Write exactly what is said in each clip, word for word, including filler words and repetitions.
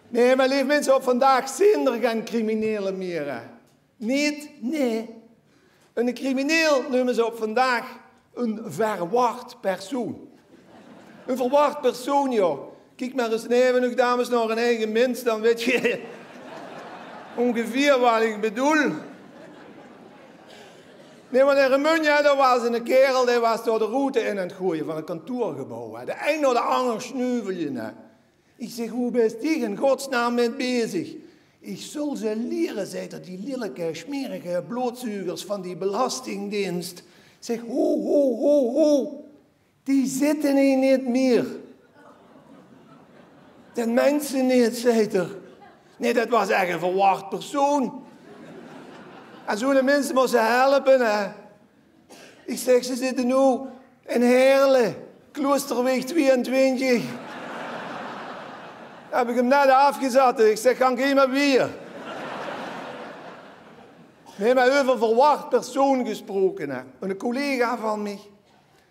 Nae, mer leef minse, op vandaag zeen d'r gein criminele mier, hè. Neet? Nae. Eine crimineel neume ze op vandaag ein verward persoon. Ein verward persoon, jao. Kiek mer ens naeve uch, dames, nao ein eige mins, dan wèt geer óngeveer waat ich bedoel. Nae, want in Remunj, dao waas eine kaerel, dae waas dao de roete in aan 't goeaje van 't kantoorgebouw, hè. De ein nao de anger snuvelje, hè. Ich zèk: "Wo bès dich in godsnaam mit bezig?" "Ich zól ze liere," zaet 'r, "die lilleke, smerige bloodzuugers van die belastingdeens." Ich zèk: "Ho, ho, ho, ho. Die zitte hie neet mier." "Det meins se neet," zaet 'r. "Nae, det waas ech ein verward persoon. En zoe'ne mins mós se helpe, hè." Ich zèk: "Ze zitte noe in Heerle, Kloosterweeg twieëntwintig. Höb ich 'm net aafgezat." Ich zèk: "Gank hie mer wiejer." Nae, mer euver verward persoon gesproke, hè. Eine collega van mich,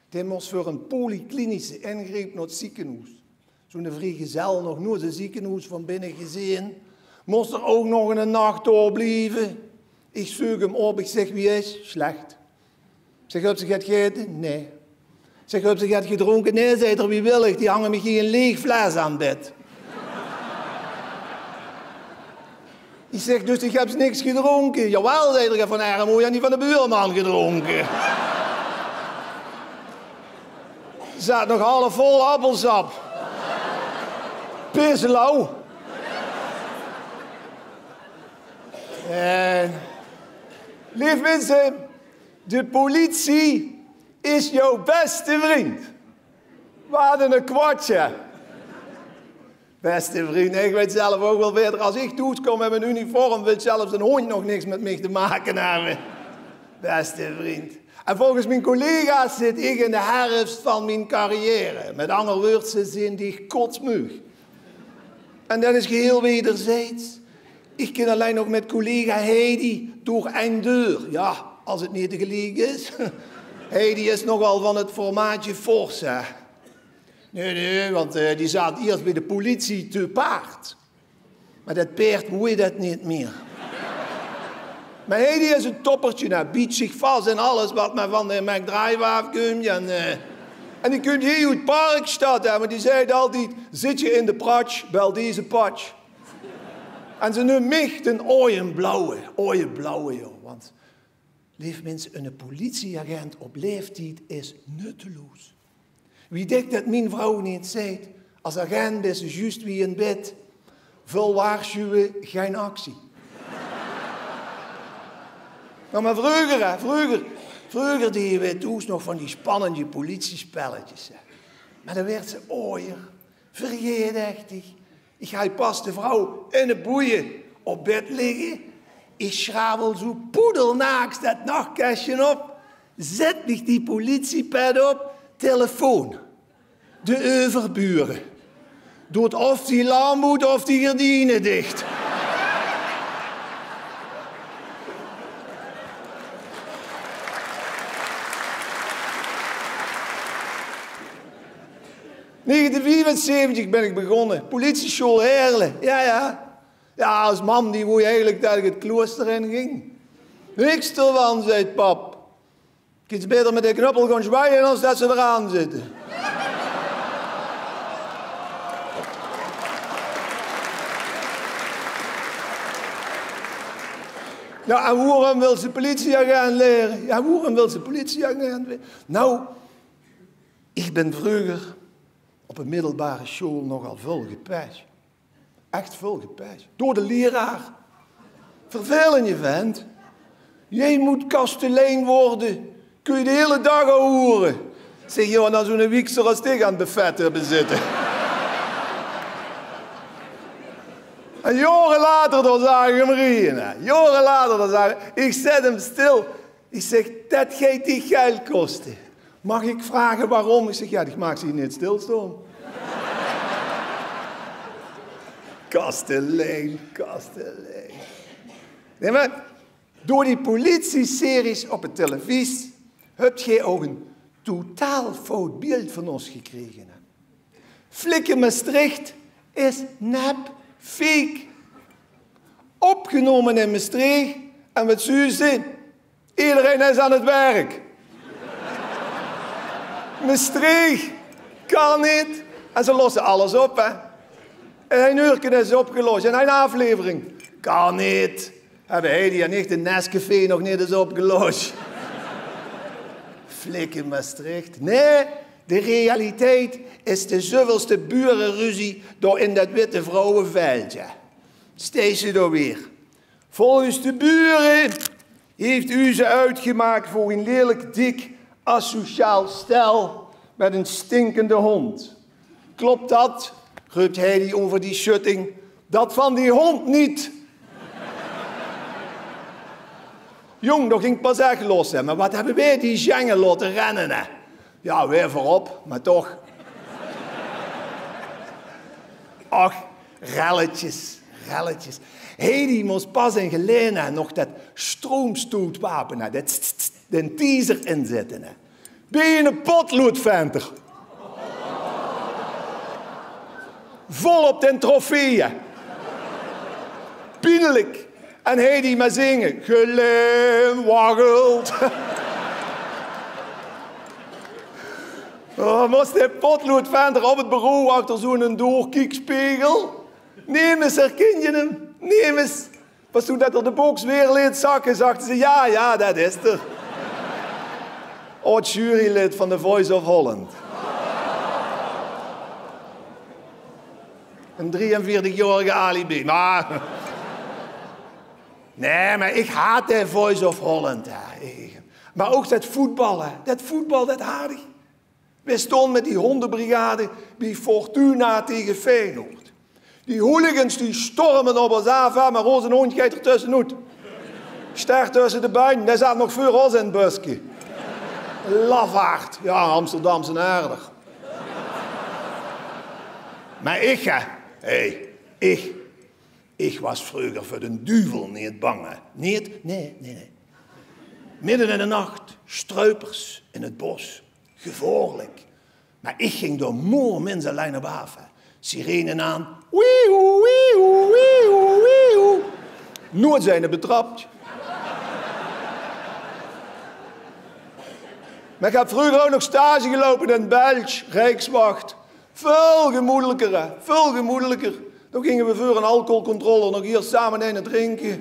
dae mós veur eine polyklinische ingreep nao 't zeekenhoes. Zoe'ne vriegezel, nog noeats e zeekenhoes van binne gezeen. Mós d'r ouch nog eine nach dao blieve. Ich zeuk 'm op, ich zèk: "Wie is 't?" "Slech." Ich zèk: "Höbs se get gegaete?" "Nae." Ich zèk: "Höbs se get gedrónke?" "Nae," zaet 'r, "wie wils se? Die hange mich hie ein leeg fles aan 't bed." Ich zèk: "Dus dich höbs niks gedrónke?" "Jawaal," zaet 'r, "ich höb van erm oei en die van de buurman gedrónke." Zaat nog half vol appelsap. Pislauw. En, leef minse, de politie is jouw beste vriend. Waat eine kwatsj. Beste vriend, ich weit zelf ouch waal baeter. Es ich thoes kóm mit mien uniform, wilt zelfs eine hóndj nog niks mit mich te make höbbe. Beste vriend. En volges mien collega's zit ich in de herfs van mien carrière. Mit anger wäörd, ze zeen dich kotsmeug. En det is geheel wederzijds. Ich kin allein nog mit collega Heidi door ein deur. Jao, es 't neet tegeliek is. Heidi is nogal van 't formaatje fors, hè. Nae, nae, want, eh, die zaat iers bie de politie te paard. Mer det paerd wól det neet mier. Mer Heidi is ein toppertje, hè. Biet zich vas in alles waat mer van de McDrive aafkump. En, eh, en die kump hie oet Parkstad, hè, want die zaet altied: "Zit je in de pratsj, bel deze patsj." En ze neump mich den aojeblauwe, aojeblauwe, jao. Want, leef minse, eine politieagent op laeftied is nutteloos. Wie dèk det mien vrouw neet zaet: "Es agent bis se zjus wie in bed. Väöl waarsjuwe, gein actie." Noe, mer vreuger, hè, vreuger, vreuger deje veer thoes nog van die spannende politiespelletjes, hè. Mer dan waert ze aojer, vergaetechtig. Ich haaj pas de vrouw in de boeje op bed ligke. Ich sjravel zoe poedelnaaks det nachkesje op. Zèt mich die politiepet op. Telefoon. De euverbure. Doot of die lamp oet of die gerdiene dich. Negentien viefenzeventig bin ich begós. Politiesjool Heerle. Jao, jao. Jao, es mam, die wól eigelik det ich 't klooster in ging. "Niks d'rvan," zaet pap. "Kins se baeter mit de knuppel gaon zwaaie es det se d'raan zits." Jao, en woerum wils se politieagent waere? Jao, woerum wils se politieagent waere? Noe, ich bin vreuger op de middelbare sjool nogal väöl gepest. Ech väöl gepest. Door de lieraar. Vervelende vent. "Jij moet kastelein worden. Kun je de hele dag al hoeren." Zèk: "Jao, en dan zoe'ne wiekser es dich aan 't buffet höbbe zitte." En jaore later, dan zaag ich 'm rieje, hè. Jaore later, dan zaag ich, ich zèt 'm stil. Ich zèk: "Det geit dich geld koste. Mag ik vragen waarom?" Ich zèk: "Jao, dich maags hie neet stilstaon." Kastelein, kastelein. Nae, mer door die politieseries op de televisie höb geer ouch ein totaal fout beeld van ós gekrege, hè. Flikken Maastricht is nep. Fiek. Opgenome in Mestreech. En wat zuus se? Ederein is aan 't werk. Mestreech. Kan neet. En ze losse alles op, hè. In ein uurke is 't opgelos. In ein aaflevering. Kan neet. Höbbe Heidi en ich de Nescafé nog neet ins opgelos. Flikke Mestreech. Nae, de realiteit is de zövelste buureruzie dao in det witte vrouweveldje. Steis se dao weer. Volges de bure haet u ze oetgemaak veur ein lelik, dik, asociaal stel mit eine stinkende hóndj. Klop det? Röp Heidi euver die sjutting. Det van die hóndj neet. Jóng, dao ging 't pas ech los, hè. Mer wat höbbe veer die zjenge laote renne, hè? Jao, veer veurop, mer toch. Ach, relletjes, relletjes. Heidi mós pas in Gelaen nog det stroomstootwapen, hè, det tss, tss, tss, den teaser inzètte, hè. Bie eine potloodventer. Vol op den trofee. Pienlik. En Heidi mer zinge. Gelaen waggelt. Oh, mós de potloodventer op 't bureau achter zoe'ne doorkiekspegel? Nemes, herkènde 'm? Nemes. Pas toen det 'r de boks weer leet zakke, zag ze: "Jao, jao, det is 'r." Aod-jurylid van The Voice of Holland. Ein drieënveertigjaorige alibi. Mer, nae, mer ich haat The Voice of Holland, hè. Ich, mer ouch det voetbal, hè. Det voetbal, det haat ich. Veer stónge mit die hóndebrigade bie Fortuna taenge Feyenoord. Die hooligans die storme op ós aaf, hè, mer ózze hóndj geit d'r tössenoet. Stert tösse de bein, dae zaat nog veur ós in 't buske. Lafaard, jao, Amsterdamse herder. Mer ich, hè, hey, ich, ich waas vreuger veur den duvel neet bang, hè. Neet? Nae, nae, nae. Midde in de nach, struipers in 't bos. Gevaorlik. Mer ich ging dao moer mins allein op aaf, hè. Sirene aan. Wiehoe, wiehoe, wiehoe, wiehoe. Noeit eine betrap. Mer ich höb vreuger ouch nog stage geloupe in Belsj, Rijkswacht. Väöl gemoedeliker, hè. Väöl gemoedeliker. Dao ginge veer veur ein alcoholcontrole nog ieës same eine drinke.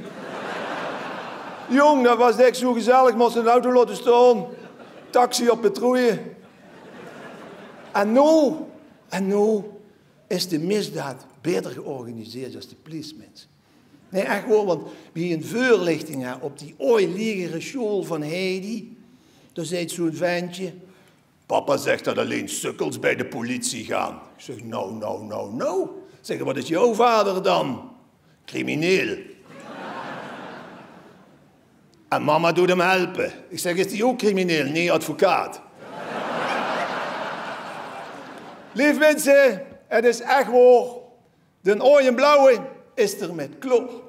Jóng, det waas ech zoe gezellig, mós se de auto laote staon. Taxi op patrouille. En noe, en noe is de misdaad baeter georganiseerd es de plieseminse. Nae, ech waor, want bie ein veurlichting, hè, op die aoj liegere sjool van Heidi, dao zaet zoe'n ventje: "Papa zegt dat alleen sukkels bij de politie gaan." Ich zèk: "Nou, nou, nou, nou." Zaet 'r: "Wat is jouw vader dan?" "Crimineel." "En mama doet hem helpen." Ich zèk: "Is die ook crimineel?" "Nee, advocaat." Leef minse, 't is ech waor. Den aoje blauwe is d'r mit klaor.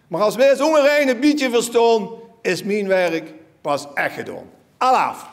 Mer es veer ós óngerein e bietje verstaon, is mien werk pas ech gedaon. Alaaf!